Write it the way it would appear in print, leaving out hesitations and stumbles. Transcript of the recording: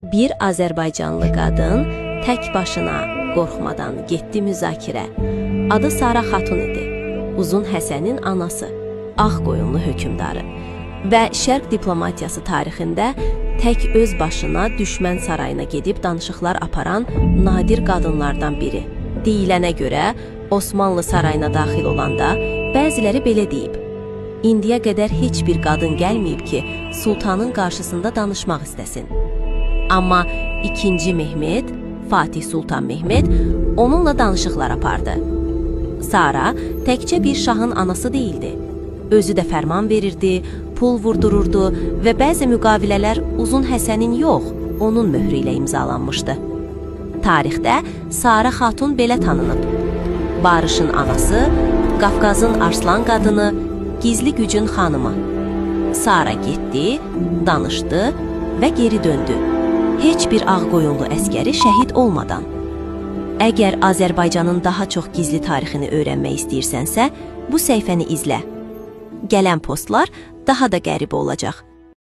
Bir Azərbaycanlı qadın tək başına qorxmadan getdi müzakirə. Adı Sara Xatun idi. Uzun Həsənin anası, Ağqoyunlu hökmdarı və Şərq diplomatiyası tarixində tək öz başına düşmən sarayına gedib danışıqlar aparan nadir qadınlardan biri. Deyilənə görə Osmanlı sarayına daxil olanda bəziləri belə deyib: "İndiyə qədər heç bir qadın gəlməyib ki, sultanın qarşısında danışmaq istəsin." Amma 2-ci Mehmet, Fatih Sultan Mehmet onunla danışıqlar apardı. Sara təkcə bir şahın anası değildi. Özü də fərman verirdi, pul vurdururdu və bəzi müqavilələr Uzun Həsənin yox, onun möhrü ilə imzalanmışdı. Tarixdə Sara Xatun belə tanınıb. Barışın anası, Qafqazın arslan qadını, gizli gücün xanımı. Sara getdi, danışdı və geri döndü. Heç bir Ağqoyunlu əskəri şəhid olmadan. Əgər Azərbaycanın daha çox gizli tarixini öyrənmək istəyirsənsə, bu səhifəni izlə. Gələn postlar daha da qəribə olacaq.